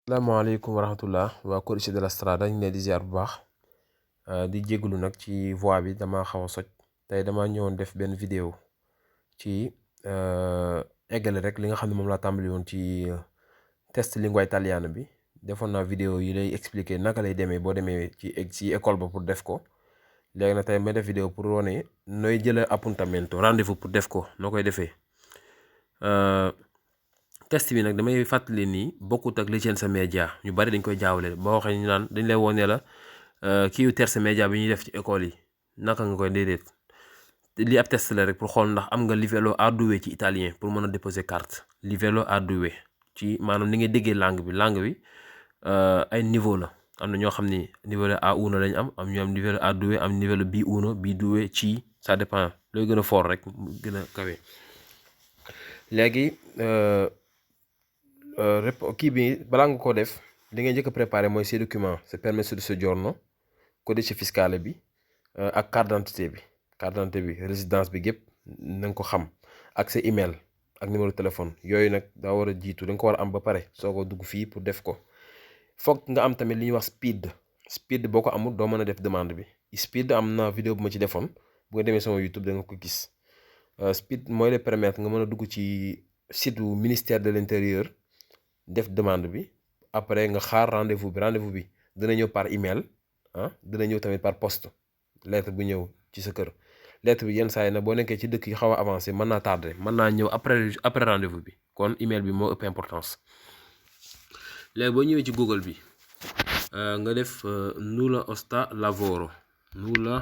Salaamaaleykum wa rahmatullah waa Codice de la Strada ñu ne di ziar bu baax di jégalu nag ci voix bi dama xaw a soj tey dama ñëwoon def benn vidéo ci eggale rek li nga xam ne moom laa tàmbali woon ci test lingua italiana bi defoon naa vidéo yi lay expliquer naka lay demee boo demee ci école ba pour def ko léegi nag tey may def vidéo pour wane nooy jëlee appuntamento rendez-vous pour def ko noo koy defee. test bi nag damay fàttali nii bokkut ak Licenza Media ñu bari dañ koy jaawale boo waxee ñu naan dañ lay wone la kii yu terza media bi ñuy def ci école yi naka nga koy déedéet li ab test la rek pour xool ndax am nga livello A2 ci italien pour mën a déposer carte livello A2 ci maanaam ni ngay déggee langue bi ay niveau la am na ñoo xam ni livello A1 lañ am ñu am livello A2 am livello B1 B2 ci ça dépend looy gën a fort rek gën a kawe léegi kii bi balaa nga ko def li ngay njëkk a préparé mooy ces documents c'est permesso di soggiorno codice fiscale bi ak carte d'identité bi résidence bi gépp na nga ko xam ak sa email ak numéro téléphone yooyu nag daa war a jiitu da nga ko war a am ba pare soo ko dugg fii pour def ko foog nga am tamit li ñuy wax speed boo ko amul doo mën a def demande bi speed am na vidéo bu ma ci defoon bu nga demee sama YouTube da nga ko gis speed mooy lay permettre nga mën a dugg ci site wu ministère de l'intérieur def demande bi après nga xaar rendez-vous bi dina ñëw par email dina ñëw tamit par poste lettre bu ñëw ci sa kër lettre bi yenn saa yi nag boo nekkee ci dëkk yi xaw a avancé mën naa tardé mën naa ñëw après rendez-vous bi kon email bi moo ëpp importance léegi boo ñëwee ci Google bi nga def nulla osta lavoro nulla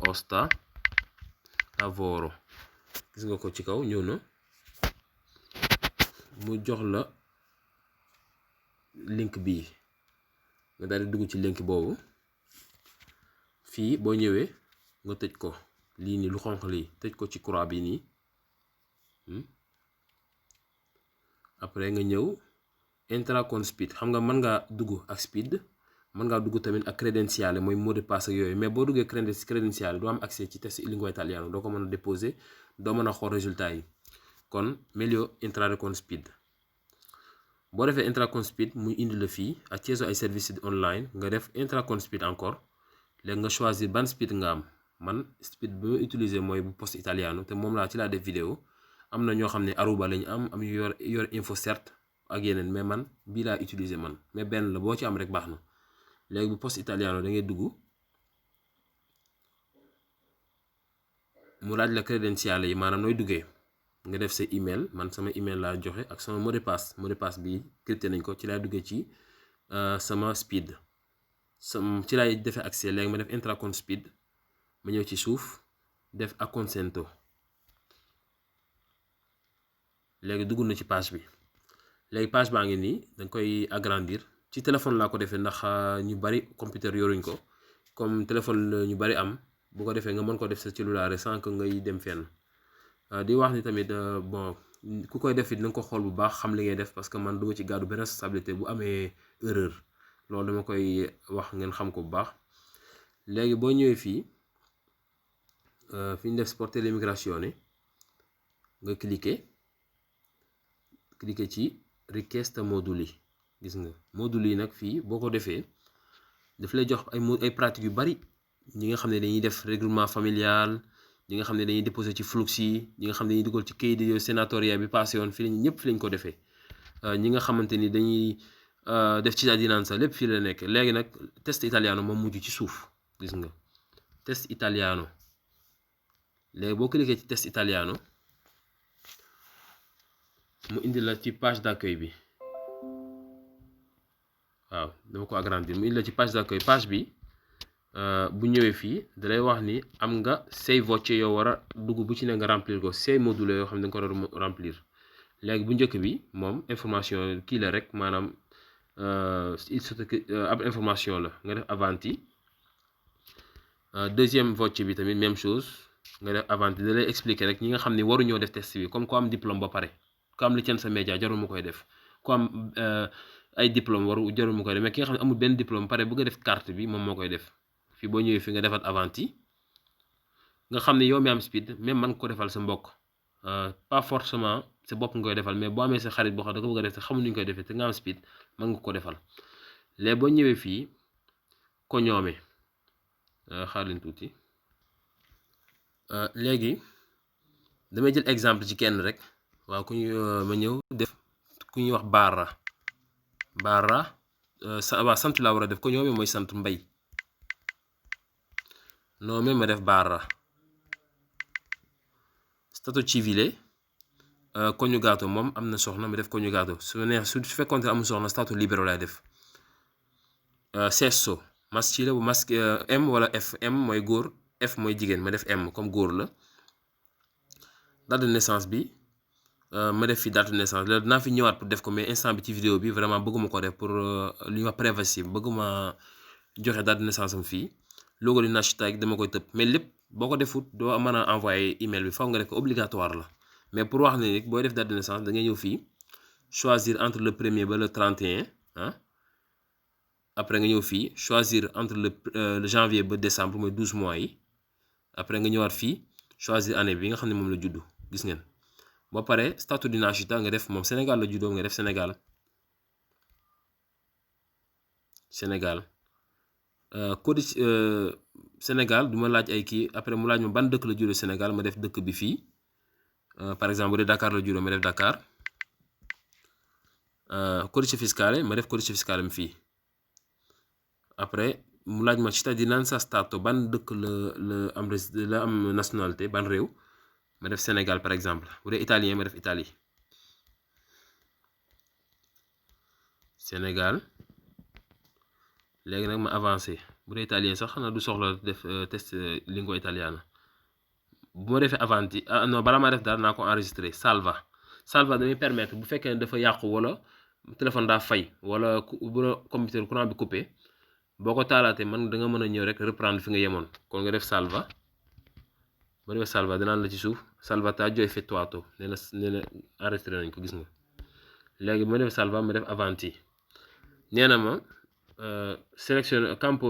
osta lavoro gis nga ko ci kaw ñëw na mu jox la link bii nga daal di dugg ci link boobu fii boo ñëwee nga tëj ko lii nii lu xonq lii tëj ko ci croix bi nii après nga ñëw entra con speed xam nga mën ngaa dugg ak speed mën ngaa dugg tamit ak credenziale mooy mot de passe ak yooyu mais boo duggee credenziale doo am accès ci test lingua italiano doo ko mën a déposer doo mën a xool résultat yi kon meglio entrare con speed boo defee entra con speed muy indi la fii accesso ai servizi online nga def entra con speed encore léegi nga choisir ban speed nga am man speed bi ma utiliser mooy bu poste italiano te moom laa ci laa def vidéo am na ñoo xam ne Aruba lañu am yor InfoCert ak yeneen mais man bii laa utiliser man mais benn la boo ci am rek baax na léegi bu poste italiano da ngay dugg mu laaj la credenziale yi maanaam nooy duggee nga def sa email man sama email laa joxe ak sama mot de passe bi crypté nañ ko ci laay duggee ci sama speed ci laay defee accès léegi ma def entra con speed ma ñëw ci suuf def acconsento léegi dugg na ci page bi léegi page baa ngi nii danga koy agrandir ci téléphone laa ko defee ndax ñu bari computer yoruñ ko comme téléphone ñu bari am bu ko defee nga mën ko def sa cellulaire sans que ngay dem fenn di wax ni tamit bon ku koy def it na nga ko xool bu baax xam li ngay def parce que man duma ci gàddu benn responsabilité bu amee erreur loolu dama koy wax ngeen xam ko bu baax léegi boo ñëwee fii fi ñu def sporte l'immigrazione nga cliquer ci richiesta moduli gis nga moduli yi nag fii boo ko defee daf lay jox ay pratiques yu bari ñi nga xam ne dañuy def regroupement familial ñi nga xam ne dañuy déposer ci flux yi ñi nga xam ne dañuy dugal ci kayit yooyu sénatoria bi passé yoon fii ñëpp fi lañ ko defee ñi nga xamante ni dañuy def cittadinanza lépp fii la nekk léegi nag test italiano moom mujj ci suuf gis nga test italiano léegi boo cliquer ci test italiano mu indi la ci page d'accueil bi waaw dama ko agrandir mu indi la ci page d'accueil page bi bu ñëwee fii dalay wax ni am nga 6 voce yoo war a dugg bu ci ne nga remplir ko 6 modules yoo xam ne da nga ko war a remplir léegi bu njëkk bi moom information kii la rek maanaam ab information la nga def avanti deuxième voce bi tamit même chose nga def avanti da lay expliquer rek ñi nga xam ne waruñoo def test bi comme ku am diplôme ba pare ku am Licenza Media jarul mu koy def ku am ay diplôme jarul mu koy def mais ki nga xam ne amul benn diplôme pare bëgg a def carte bi moom moo koy def fii boo ñëwee fi nga defaat avanti nga xam ne yow mi am speed même man ko defal sa mbokk pas forcément sa bopp nga koy defal mais boo amee sa xarit boo xam da ko bëgg a def te xamul nu ñu koy defee te nga am speed mën nga ko defal léegi boo ñëwee fii ko ñoome xaar leen tuuti léegi damay jël exemple ci kenn rek waaw ku ñu ma ñëw def ku ñuy wax Bara waa sant laa war a def ko ñoome mooy sant Mbay noome ma def Bara stato civile coniugato moom am na soxna ma def coniugato su fekkoon te amul soxna stato libero lay def sesso maschile bu M wala F M mooy góor F mooy jigéen ma def M comme góor la date de naissance bi ma def fi date de naissance la dinaa fi ñëwaat pour def ko mais instant bi ci vidéo bi vraiment bëgguma ko def pour li ñuy wax privacy bëgguma joxe date de naissance am fii logo di nascita dama koy tëb mais lépp boo ko defut doo mën a envoyer email bi faw nga def ko obligatoire la mais pour wax ne rek booy def date de naissance da ngay ñëw fii choisir entre le 1er ba le 31 ah après nga ñëw fii choisir entre le janvier ba décembre mooy 12 mois yi après nga ñëwaat fii choisir année bi nga xam ne moom la juddu gis ngeen ba pare statut di nascita nga def moom Sénégal la juddoo nga def Sénégal code Sénégal du ma laaj ay kii après mu laaj ma ban dëkk la juddoo Sénégal ma def dëkk bi fii par exemple bu dee Dakar la juddoo ma def Dakar codice fiscale ma def codice fiscale mi fii après mu laaj ma cittadinanza stato ban dëkk la am nationalité ban réew ma def Sénégal par exemple bu dee italien ma def Italie Sénégal léegi nag ma avancé bu dee italien sax xanaa du soxla def test lingua italiana bu ma defee avanti non balaa maa def daal naa ko enregistré salva damay permettre bu fekkee ne dafa yàqu wala téléphone daa fay wala bu computer courant bi coupé boo ko taalaatee man da nga mën a ñëw rek reprendre fi nga yemoon kon nga def salva ba defee salva dinaan la ci suuf salvataggio effettuato nee na enregistré nañ ko gis nga léegi bu ma def salva ma def avanti nee na ma sélectionné campo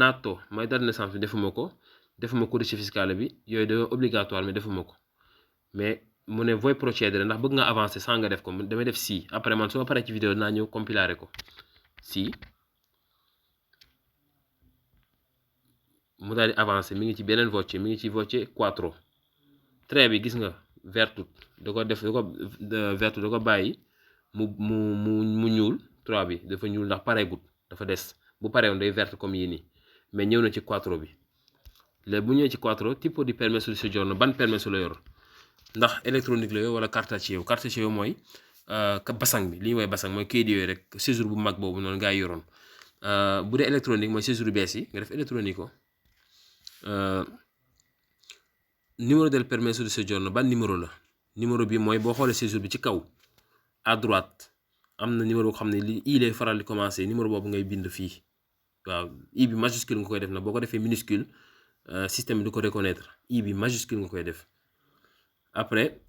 nato may date de naissance bi defuma codice fiscale bi yooyu da obligatoire mais defuma ko mais mu ne vuoi procedere ndax bëgg nga avancer sans nga def ko damay def si après man su ma paree ci vidéo dinaa ñëw compiler ko si mu daal di avancer mi ngi ci beneen voce mi ngi ci voce 4 trait bi gis nga vertu da ko bàyyi mu ñuul 3 bi dafa ñuul ndax pareegut dafa des bu pareewoon day verte comme yii nii mais ñëw na ci 4 bi léegi bu ñëwee ci 4 tipo di permesso di soggiorno ban permesso la yor ndax électronique la yor wala cartaceo mooy basang bi li ñuy woowee basang mooy kayit yooyu rek séjour bu mag boobu noonu gaa yi yoroon bu dee électronique mooy séjour bees yi nga def électronique ko numéro del permesso di soggiorno ban numéro la numéro bi mooy boo xoolee séjour bi ci kaw à droite am na numéro boo xam ne li i lay faral di commencer numéro boobu ngay bind fii waaw i bi majuscule nga koy def nag boo ko defee minuscule système bi du ko reconnaître i bi majuscule nga koy def après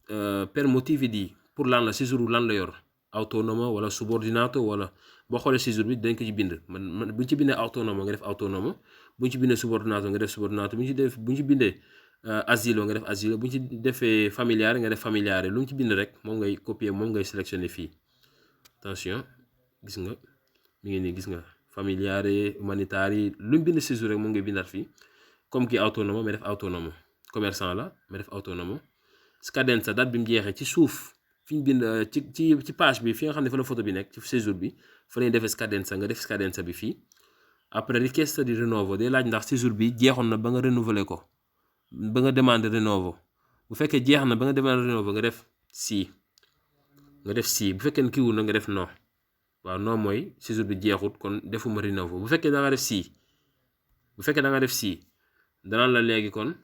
per motivi di pour lan la séjour lan la yor autonomo wala subordinato wala boo xoolee séjour bi dañ ko ci bind man bu ñu ci bindee autonomo nga def autonomo bu ñu ci bindee subordinato nga def subordinato bu ñu ci bindee asilo nga def asilo bu ñu ci defee familiare nga def familiare lu ñu ci bind rek moom ngay copier moom ngay sélectionner fii attention gis nga mi ngi nii gis nga familiare humanitari lu ñu bind séjour rek moom ngay bindaat fii comme kii autonomo ma def autonomo commerçant la ma def autonomo scadenza date bi mu jeexee ci suuf fi ñu bind ci page bi fi nga xam ne fa la photo bi nekk ci séjour bi fa lañuy defee scadenza nga def scadenza bi fii après richiesta di rinnovo day laaj ndax séjour bi jeexoon na ba nga renouveler ko ba nga demander rinnovo bu fekkee jeex na ba nga demander rinnovo nga def si bu fekkee ne kiiwul na nga def non waaw non mooy séjour bi jeexut kon defuma rinnovo bu fekkee da nga def si danaan la léegi kon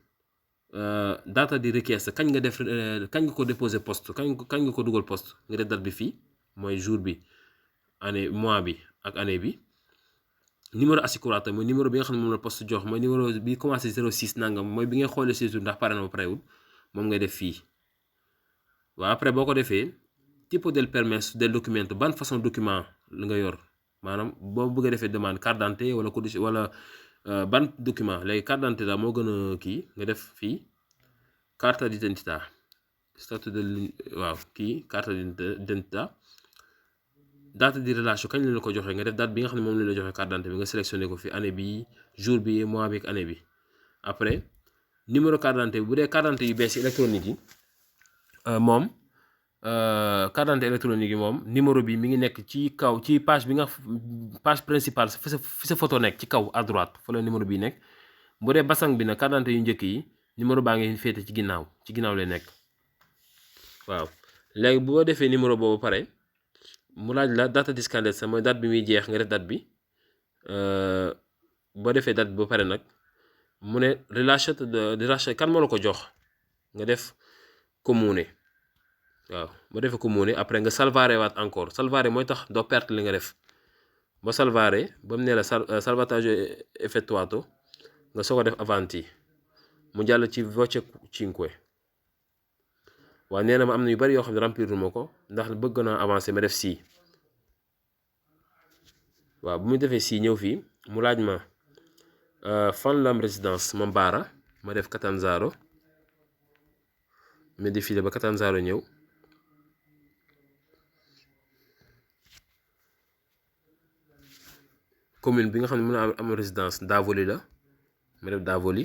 data di richiesta kañ nga ko déposer poste kañ nga ko dugal poste nga def date bi fii mooy jour bi année mois bi ak année bi numéro assicurato mooy numéro bi nga xam ne moom la poste jox mooy numéro bi commencé 06 nangam mooy bi ngay xoolee séjour ndax pare na ba parewul moom ngay def fii waaw après boo ko defee tipo del permesso del documento ban façon document la nga yor maanaam boo bëgg a defee demande carte d'identité wala codice wala ban document léegi carte d'identité moo gën a kii nga def fii carte d'identità statut de waaw kii carte d'identité date de relation kañ la ko joxee nga def date bi nga xam ne moom la joxee carte d'identité bi nga sélectionné ko fi année bi jour bi mois bi ak année bi après numéro carte d'identité bi bu dee carte d'identité yu bees yi électronique yi moom carte d'identité électronique yi moom numéro bi mi ngi nekk ci kaw ci page bi nga page principale fi sa photo nekk ci kaw à droite fa la numéro bi nekk bu dee basang bi nag carte d'identité yu njëkk yi numéro baa ngi féete ci ginnaaw lay nekk waaw léegi boo defee numéro boobu pare mu laaj la date discandescente sa mooy date bi muy jeex nga def date bi boo defee date bi ba pare nag mu ne rilascio kan moo la ko jox nga def comune waaw boo defee comune après nga salvare waat encore salvare mooy tax doo perte li nga def ba salvare ba mu ne la salvataggio effettuato nga soo ko def avanti mu jàll ci voce cinque waaw nee na ma am na yu bari yoo xam ne remplir ma ko ndax bëgg naa avancer ma def si waaw bu mu defee si ñëw fii mu laaj ma fan la am résidence ma Mbara ma def Catanzaro ma défilé ba Catanzaro ñëw commune bi nga xam ne mën a am résidence Davoli la ma def Davoli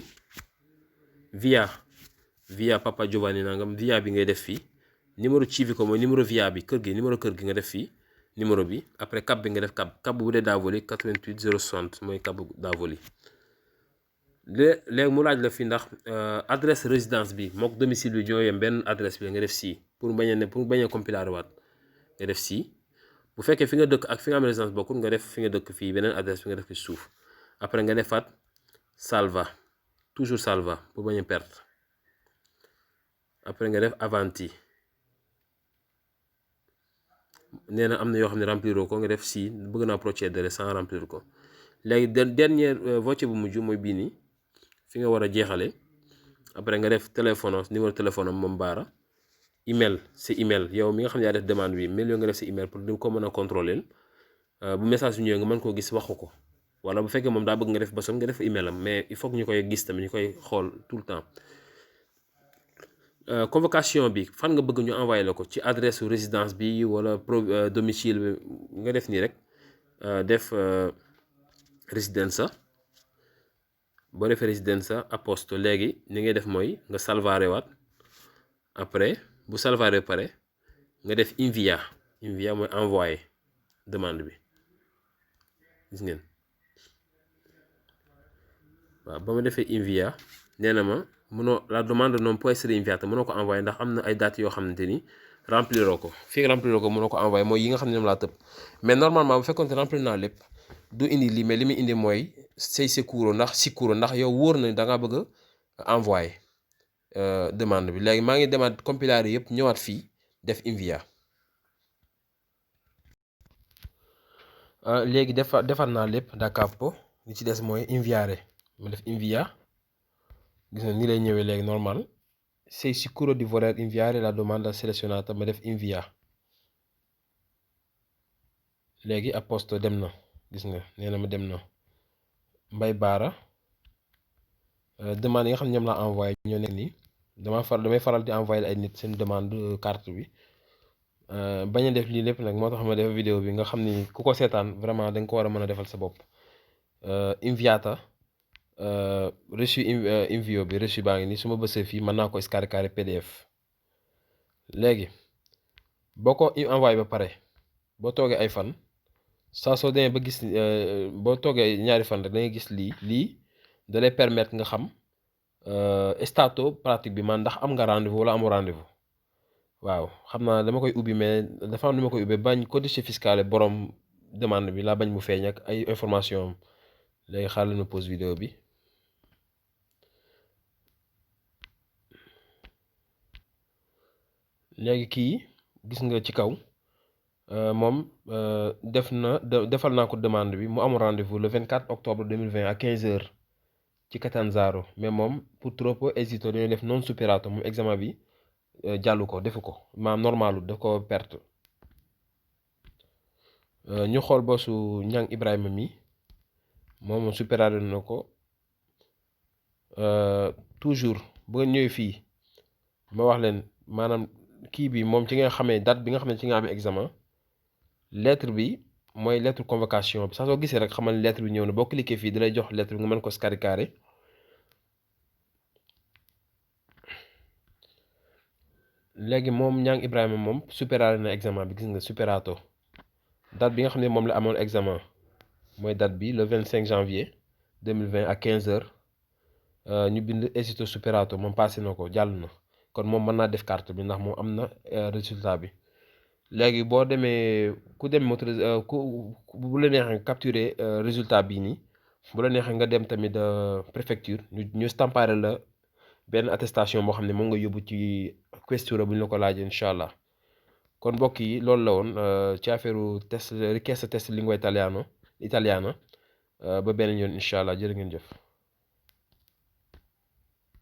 via Papa Giovanni nangam via bi ngay def fii numéro civico mooy numéro via bi numéro kër gi nga def fii numéro bi après cab bi nga def cab bu dee Davoli 88 060 mooy cab Davoli léegi mu laaj la fii ndax adresse résidence bi mook domicile bi ñoo yem benn adresse bi nga def si pour bañ a compiler waat nga def si bu fekkee fi nga dëkk ak fi nga am résidence bokkul nga def fi nga dëkk fii beneen adresse bi nga def fi suuf après nga defaat salva toujours salva pour bañ a perte après nga def avanti nee na am na yoo xam ne remplir ko nga def si bëgg naa procéder sans remplir ko léegi dernière voce bu mujj mooy bii nii fi nga war a jeexale après nga def numéro téléphone am moom Baara email sa email yow mi nga xam ne yaa def demande bi mail yoo nga def sa email pour di ko mën a contrôler bu message bi ñëwee nga mën koo gis waxu ko wala bu fekkee moom daa bëgg nga def bosam nga def email am mais il faut que ñu koy gis tamit ñu koy xool tout le temps convocation bi fan nga bëgg ñu envoyé la ko ci adresse résidence bi wala domicile bi nga def nii rek def résidence boo defee résidence apposto léegi ni ngay def mooy nga salvare waat après bu salvare pare nga def invia mooy envoyé demande bi gis ngeen waaw ba ma defee invia nee na ma la demande non può essere inviata mënoo ko envoyé ndax am na ay dates yoo xamante ni rempliroo ko fii rempliroo ko mënoo ko envoyé mooy yi nga xam ne ñoom laa tëb mais normalement bu fekkoon te remplir naa lépp du indi lii mais li muy indi mooy say sicuro ndax yow wóor na da ngaa bëgg a envoyé demande bi léegi maa ngi demaat compilare yëpp ñëwaat fii def invia léegi defar naa lépp da capo li ci des mooy inviare ma def invia gis na ni lay ñëwee léegi normal sei sicuro di voler inviare la domanda selezionata ma def invia léegi apposto dem na gis nga nee na ma dem na Mbay Baara demande yi nga xam ne ñoom laa envoyé ñoo nekk nii damay faral di envoyé ay nit seen demande carte bi bañ a def lii lépp nag moo tax ma def vidéo bi nga xam ni ku ko seetaan vraiment da nga ko war a mën a defal sa bopp inviata reçu invio bi reçu baa ngi nii su ma bësee fii mën naa ko scaricare PDF léegi boo ko envoyé ba pare boo toogee ay fan saa soo demee ba gis boo toogee ñaari fan rek da ngay gis lii da lay permettre nga xam stato pratique bi man ndax am nga rendez-vous wala amoo rendez-vous waaw xam naa dama koy ubbi mais dafa am ni ma koy ubbee bañ codice fiscale borom demande bi laa bañ mu feeñ ak ay information am léegi xaaral ma pause vidéo bi léegi kii gis nga ci kaw moom defal naa ko demande bi mu am rendez-vous le 24 octobre 2020 à 15h ci Catanzaro mais moom pour troppo esito dañuy def non superato moom examen bi jàllu ko defu ko maanaam normalu daf ko perte ñu xool boosu Ñang Ibrahima mi moom superato na ko toujours bu ngeen ñëwee fii ma wax leen maanaam kii bi moom ci nga xamee date bi nga xam ne ci nga amee examen lettre bi mooy lettre convocation bi sax soo gisee rek xamal ne lettre bi ñëw na boo cliquer fii dalay jox lettre bi nga mën ko scaricaré léegi moom Niang Ibrahima moom supéré na examen bi gis nga supérato date bi nga xam ne moom la amoon examen mooy date bi le 25 janvier 2020 à 15h ñu bind esito superato moom passé na ko jàll na kon moom mën naa def carte bi ndax moom am na résultat bi léegi boo demee ku dem motorisé bu la neexee capturer résultat bii nii bu la neexee nga dem tamit préfecture ñu stampare la benn attestation boo xam ne moom nga yóbbu ci questura bu ñu la ko laajee incha allah kon mbokk yi loolu la woon ci affaire test richiesta test lingua italiana ba beneen yoon incha allah jërë ngeen jëf.